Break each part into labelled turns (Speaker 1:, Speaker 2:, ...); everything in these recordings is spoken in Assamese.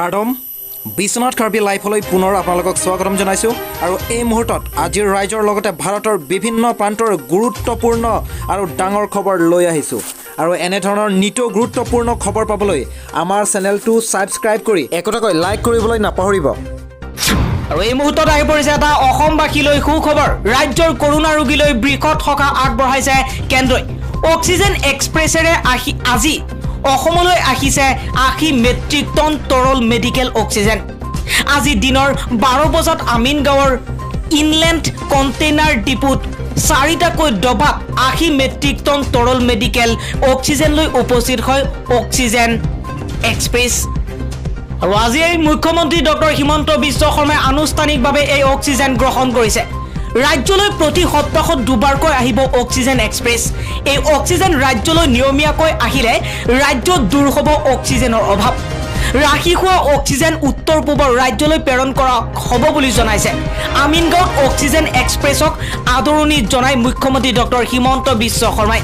Speaker 1: আদম বিশ্বনাথ কাৰ্বি লাইফলৈ পুনৰ আপোনালোকক স্বাগতম জনাইছোঁ। আৰু এই মুহূৰ্তত আজিৰ ৰাইজৰ লগতে ভাৰতৰ বিভিন্ন প্ৰান্তৰ গুৰুত্বপূৰ্ণ আৰু ডাঙৰ খবৰ লৈ আহিছোঁ। আৰু এনেধৰণৰ নিতৌ গুৰুত্বপূৰ্ণ খবৰ পাবলৈ আমাৰ চেনেলটো ছাবস্ক্ৰাইব কৰি একোটাকৈ লাইক কৰিবলৈ নাপাহৰিব।
Speaker 2: আৰু এই মুহূৰ্তত আহি পৰিছে এটা অসমবাসীলৈ সুখবৰ। ৰাজ্যৰ কৰোণা ৰোগীলৈ বৃহৎ সকাহ আগবঢ়াইছে কেন্দ্ৰই। অক্সিজেন এক্সপ্ৰেছেৰে আহি আজি অসমলৈ আহিছে 80 মেট্ৰিক টন তৰল মেডিকেল অক্সিজেন। আজি দিনৰ 12 বজাত আমিনগাঁৱৰ ইনলেণ্ড কণ্টেইনাৰ ডিপুত চাৰিটাকৈ ডবাত 80 মেট্ৰিক টন তৰল মেডিকেল অক্সিজেন লৈ উপস্থিত হয় অক্সিজেন এক্সপ্ৰেছ। আৰু আজি এই মুখ্যমন্ত্ৰী ডক্টৰ হিমন্ত বিশ্ব শৰ্মাই আনুষ্ঠানিকভাৱে এই অক্সিজেন গ্ৰহণ কৰিছে। ৰাজ্যলৈ প্ৰতি সপ্তাহত দুবাৰকৈ আহিব অক্সিজেন এক্সপ্ৰেছ। এই অক্সিজেন ৰাজ্যলৈ নিয়মীয়াকৈ আহিলে ৰাজ্যত দূৰ হ'ব অক্সিজেনৰ অভাৱ। ৰাহি হোৱা অক্সিজেন উত্তৰ পূবৰ ৰাজ্যলৈ প্ৰেৰণ কৰা হ'ব বুলি জনাইছে। আমিনগাঁৱত অক্সিজেন এক্সপ্ৰেছক আদৰণি জনাই মুখ্যমন্ত্ৰী ডক্টৰ হিমন্ত বিশ্ব শৰ্মাই।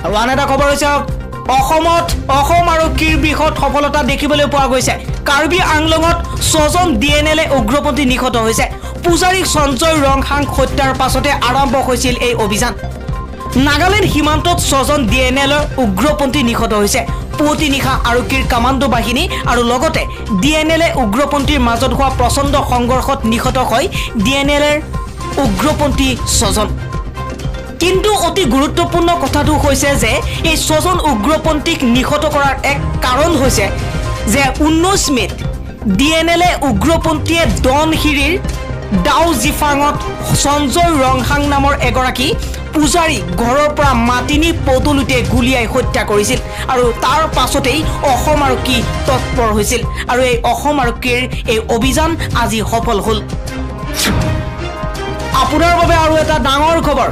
Speaker 2: আৰু আন এটা খবৰ হৈছে, অসমত অসম আৰক্ষীৰ বৃহৎ সফলতা দেখিবলৈ পোৱা গৈছে। কাৰ্বি আংলঙত ছজন ডিএনএল এ উগ্ৰপন্থী নিহত হৈছে। পূজাৰী সঞ্জয় ৰংহাং হত্যাৰ পাছতে আৰম্ভ হৈছিল এই অভিযান। নাগালেণ্ড সীমান্তত ছজন ডিএনএলৰ উগ্ৰপন্থী নিহত হৈছে। পুৱতি নিশা আৰক্ষীৰ কামাণ্ডো বাহিনী আৰু লগতে ডিএনএল এ উগ্ৰপন্থীৰ মাজত হোৱা প্ৰচণ্ড সংঘৰ্ষত নিহত হয় ডিএনএল এৰ উগ্ৰপন্থী ছজন। কিন্তু অতি গুৰুত্বপূৰ্ণ কথাটো হৈছে যে এই ছজন উগ্ৰপন্থীক নিহত কৰাৰ এক কাৰণ হৈছে যে 19 মে'ত ডিএনএল এ উগ্ৰপন্থীয়ে দনশিৰিৰ দাও জিফাঙত সঞ্জয় ৰংহাং নামৰ এগৰাকী পূজাৰী ঘৰৰ পৰা মাতি নি পদূলিতে গুলীয়াই হত্যা কৰিছিল আৰু তাৰ পাছতেই অসম আৰক্ষী তৎপৰ হৈছিল আৰু এই অসম আৰক্ষীৰ এই অভিযান আজি সফল হ'ল। আপোনাৰ বাবে আৰু এটা ডাঙৰ খবৰ।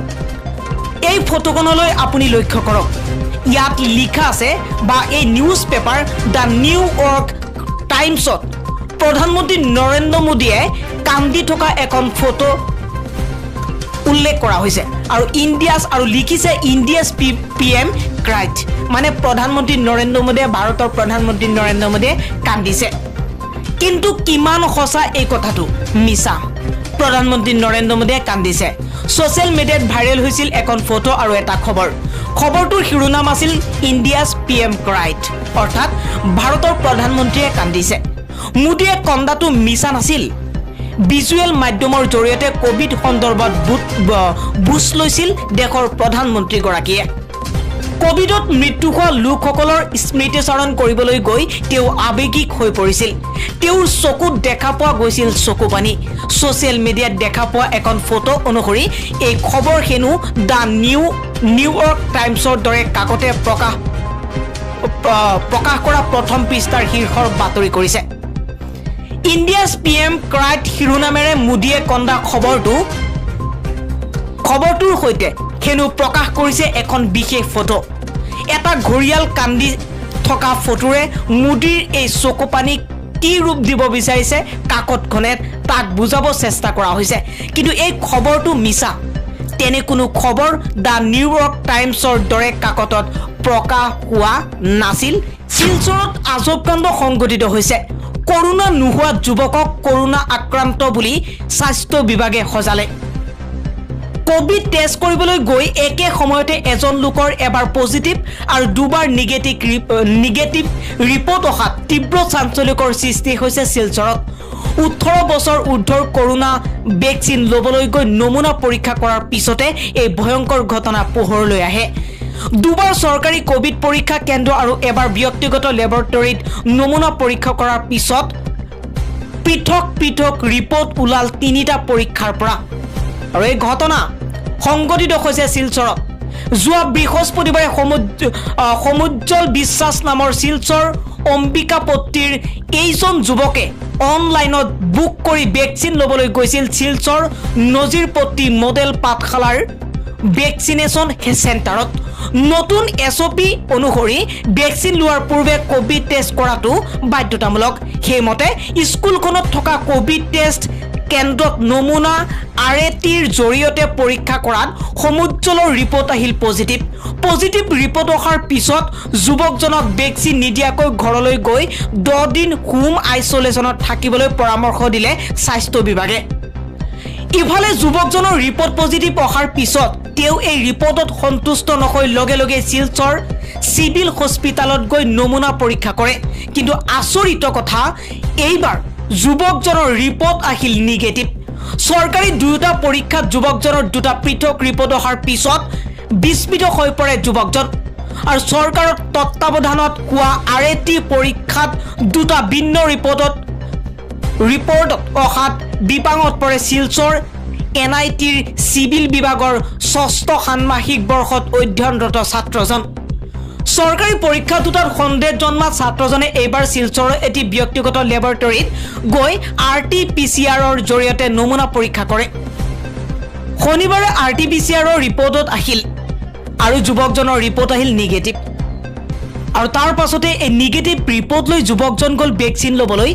Speaker 2: এই ফটোখনলৈ আপুনি লক্ষ্য কৰক। ইয়াত লিখা আছে বা এই news paper the New York টাইমছত প্ৰধানমন্ত্ৰী নৰেন্দ্ৰ মোদীয়ে কান্দি থকা এখন ফটো উল্লেখ কৰা হৈছে আৰু ইণ্ডিয়াছ আৰু লিখিছে "ইণ্ডিয়াছ পি এম ক্ৰাইড", মানে প্ৰধানমন্ত্ৰী নৰেন্দ্ৰ মোদীয়ে, ভাৰতৰ প্ৰধানমন্ত্ৰী নৰেন্দ্ৰ মোদীয়ে কান্দিছে। কিন্তু কিমান সঁচা এই কথাটো? মিছা। প্ৰধানমন্ত্ৰী নৰেন্দ্ৰ মোদীয়ে কান্দিছে। ছ'চিয়েল মিডিয়াত ভাইৰেল হৈছিল এখন ফটো আৰু এটা খবৰ। খবৰটোৰ শিৰোনাম আছিল "ইণ্ডিয়াছ পি এম ক্ৰাইড", অৰ্থাৎ ভাৰতৰ প্ৰধানমন্ত্ৰীয়ে কান্দিছে। মোদীয়ে কন্দাটো মিছা নাছিল। ভিজুৱেল মাধ্যমৰ জৰিয়তে ক'ভিড সন্দৰ্ভত বুজ লৈছিল দেশৰ প্ৰধানমন্ত্ৰীগৰাকীয়ে। কভিডত মৃত্যু হোৱা লোকসকলৰ স্মৃতিচাৰণ কৰিবলৈ গৈ তেওঁ আৱেগিক হৈ পৰিছিল। তেওঁৰ চকুত দেখা পোৱা গৈছিল চকুপানী। ছ'চিয়েল মিডিয়াত দেখা পোৱা এখন ফটো অনুসৰি এই খবৰ হেনো the New York টাইমছৰ দৰে কাকতে প্ৰকাশ কৰা প্ৰথম পৃষ্ঠাৰ শীৰ্ষৰ বাতৰি কৰিছে। "ইণ্ডিয়াছ পি এম ক্ৰাইড" শিৰোনামেৰে মোদীয়ে কন্দা খবৰটোৰ সৈতে হেনো প্ৰকাশ কৰিছে এখন বিশেষ ফটো। এটা ঘৰিয়াল কান্দি থকা ফটোৰে মোদীৰ এই চকুপানীক কি ৰূপ দিব বিচাৰিছে কাকতখনে, তাক বুজাব চেষ্টা কৰা হৈছে। কিন্তু এই খবৰটো মিছা। তেনে কোনো খবৰ the New York টাইমছৰ দৰে কাকতত প্ৰকাশ হোৱা নাছিল। শিলচৰত আজৱ কাণ্ড সংঘটিত হৈছে। কৰোণা নোহোৱা যুৱকক কৰোণা আক্ৰান্ত বুলি স্বাস্থ্য বিভাগে সজালে। কভিড টেষ্ট কৰিবলৈ গৈ একে সময়তে এজন লোকৰ এবাৰ পজিটিভ আৰু দুবাৰ নিগেটিভ ৰিপৰ্ট অহাত তীব্ৰ চাঞ্চল্যকৰ সৃষ্টি হৈছে শিলচৰত। 18 বছৰ ঊৰ্ধৰ কৰোণা ভেকচিন ল'বলৈ গৈ নমুনা পৰীক্ষা কৰাৰ পিছতে এই ভয়ংকৰ ঘটনা পোহৰলৈ আহে। দুবাৰ চৰকাৰী কভিড পৰীক্ষা কেন্দ্ৰ আৰু এবাৰ ব্যক্তিগত লেবৰেটৰীত নমুনা পৰীক্ষা কৰাৰ পিছত পৃথক পৃথক ৰিপৰ্ট ওলাল তিনিটা পৰীক্ষাৰ পৰা। আৰু এই ঘটনা সংঘটিত হৈছে শিলচৰত। যোৱা বৃহস্পতিবাৰে সমুজ্জ্বল বিশ্বাস নামৰ শিলচৰ অম্বিকাপট্টিৰ এইজন যুৱকে অনলাইনত বুক কৰি ভেকচিন ল'বলৈ গৈছিল শিলচৰ নজিৰপট্টি মডেল পাঠশালাৰ ভেকচিনেশ্যন চেণ্টাৰত। নতুন এছঅ'পি অনুসৰি ভেকচিন লোৱাৰ পূৰ্বে ক'ভিড টেষ্ট কৰাটো বাধ্যতামূলক। সেইমতে স্কুলখনত থকা ক'ভিড টেষ্ট কেন্দ্ৰত নমুনা আৰ এ টিৰ জৰিয়তে পৰীক্ষা কৰাত সমুজ্জ্বলৰ ৰিপৰ্ট আহিল পজিটিভ। পজিটিভ ৰিপৰ্ট অহাৰ পিছত যুৱকজনক ভেকচিন নিদিয়াকৈ ঘৰলৈ গৈ 10 দিন হোম আইচলেশ্যনত থাকিবলৈ পৰামৰ্শ দিলে স্বাস্থ্য বিভাগে। ইফালে যুৱকজনৰ ৰিপৰ্ট পজিটিভ অহাৰ পিছত তেওঁ এই ৰিপৰ্টত সন্তুষ্ট নহৈ লগে লগে শিলচৰ চিভিল হস্পিটেলত গৈ নমুনা পৰীক্ষা কৰে। কিন্তু আচৰিত কথা, এইবাৰ যুৱকজনৰ ৰিপৰ্ট আহিল নিগেটিভ। চৰকাৰী দুয়োটা পৰীক্ষাত যুৱকজনৰ দুটা পৃথক ৰিপৰ্ট অহাৰ পিছত বিস্মিত হৈ পৰে যুৱকজন আৰু চৰকাৰৰ তত্বাৱধানত হোৱা আৰ এ টি পৰীক্ষাত দুটা ভিন্ন ৰিপৰ্টত অহাত বিপাঙত পৰে শিলচৰ এন আই টিৰ চিভিল বিভাগৰ ষষ্ঠ ষান্মাসিক বৰ্ষত অধ্যয়নৰত ছাত্ৰজন। চৰকাৰী পৰীক্ষা দুটাত সন্দেহ জন্মা ছাত্ৰজনে এইবাৰ শিলচৰৰ এটি ব্যক্তিগত লেবৰেটৰীত গৈ আৰ টি পি চি আৰৰ জৰিয়তে নমুনা পৰীক্ষা কৰে। শনিবাৰে আৰ টি পি চি আৰৰ ৰিপৰ্টত আহিল আৰু যুৱকজনৰ ৰিপৰ্ট আহিল নিগেটিভ। আৰু তাৰ পাছতে এই নিগেটিভ ৰিপৰ্ট লৈ যুৱকজন গ'ল ভেকচিন ল'বলৈ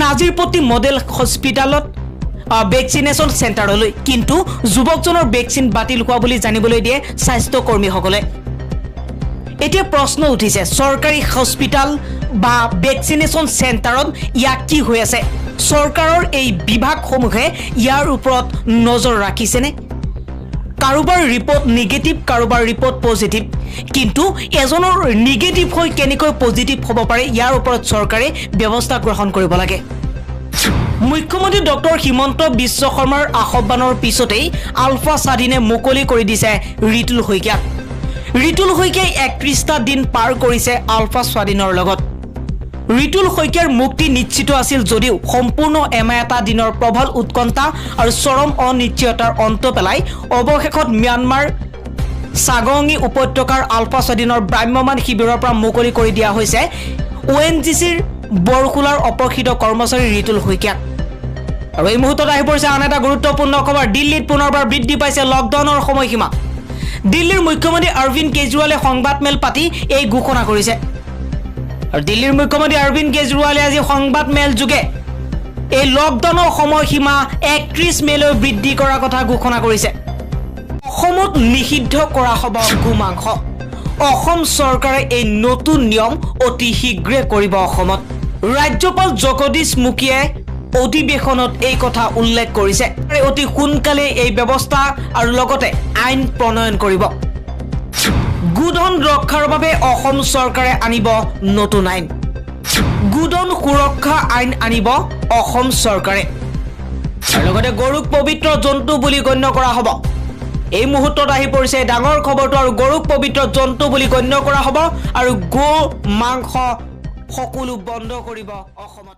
Speaker 2: নাজিৰপট্টি মডেল হস্পিটেলত ভেকচিনেশ্যন চেণ্টাৰলৈ। কিন্তু যুৱকজনৰ ভেকচিন বাতিল হোৱা বুলি জানিবলৈ দিয়ে স্বাস্থ্যকৰ্মীসকলে। এতিয়া প্ৰশ্ন উঠিছে, চৰকাৰী হস্পিটেল বা ভেকচিনেশ্যন চেণ্টাৰত ইয়াক কি হৈ আছে? চৰকাৰৰ এই বিভাগসমূহে ইয়াৰ ওপৰত নজৰ ৰাখিছেনে? কাৰোবাৰ ৰিপৰ্ট নিগেটিভ, কাৰোবাৰ ৰিপৰ্ট পজিটিভ, কিন্তু এজনৰ নিগেটিভ হৈ কেনেকৈ পজিটিভ হ'ব পাৰে? ইয়াৰ ওপৰত চৰকাৰে ব্যৱস্থা গ্ৰহণ কৰিব লাগে। মুখ্যমন্ত্ৰী ডক্টৰ হিমন্ত বিশ্ব শৰ্মাৰ আহ্বানৰ পিছতেই আলফা স্বাধীনে মুকলি কৰি দিছে ৰিতুল শইকীয়াক। ৰিতুল শইকীয়াই 31টা দিন পাৰ কৰিছে আলফা স্বাধীনৰ লগত। ৰিতুল শইকীয়াৰ মুক্তি নিশ্চিত আছিল যদিও সম্পূৰ্ণ এমাহ এটা দিনৰ প্ৰবল উৎকণ্ঠা আৰু চৰম অনিশ্চয়তাৰ অন্ত পেলাই অৱশেষত ম্যানমাৰ চাগঙি উপত্যকাৰ আলফা স্বাধীনৰ ভ্ৰাম্যমাণ শিবিৰৰ পৰা মুকলি কৰি দিয়া হৈছে অ' এন জি চিৰ বৰখোলাৰ অপহৃত কৰ্মচাৰী ৰিতুল শইকীয়াক। আৰু এই মুহূৰ্তত আহি পৰিছে আন এটা গুৰুত্বপূৰ্ণ খবৰ। দিল্লীত পুনৰবাৰ বৃদ্ধি পাইছে লকডাউনৰ সময়সীমা। দিল্লীৰ মুখ্যমন্ত্ৰী অৰবিন্দ কেজৰিৱালে সংবাদমেল পাতি এই ঘোষণা কৰিছে। আৰু দিল্লীৰ মুখ্যমন্ত্ৰী অৰবিন্দ কেজৰিৱালে আজি সংবাদমেল যোগে এই লকডাউনৰ সময়সীমা 31 মে'লৈ বৃদ্ধি কৰাৰ কথা ঘোষণা কৰিছে। অসমত নিষিদ্ধ কৰা হ'ব গোমাংস। অসম চৰকাৰে এই নতুন নিয়ম অতি শীঘ্ৰে কৰিব অসমত। ৰাজ্যপাল জগদীশ মুখীয়ে অধিৱেশনত এই কথা উল্লেখ কৰিছে। অতি সোনকালে এই ব্যৱস্থা আৰু লগতে আইন প্ৰণয়ন কৰিব। গোধন ৰক্ষাৰ বাবে অসম চৰকাৰে আনিব নতুন আইন। গোধন সুৰক্ষা আইন আনিব অসম চৰকাৰে আৰু লগতে গৰুক পবিত্ৰ জন্তু বুলি গণ্য কৰা হ'ব। এই মুহূৰ্তত আহি পৰিছে ডাঙৰ খবৰটো। আৰু গৰুক পবিত্ৰ জন্তু বুলি গণ্য কৰা হ'ব আৰু গো মাংস সকলো বন্ধ কৰিব অসমত।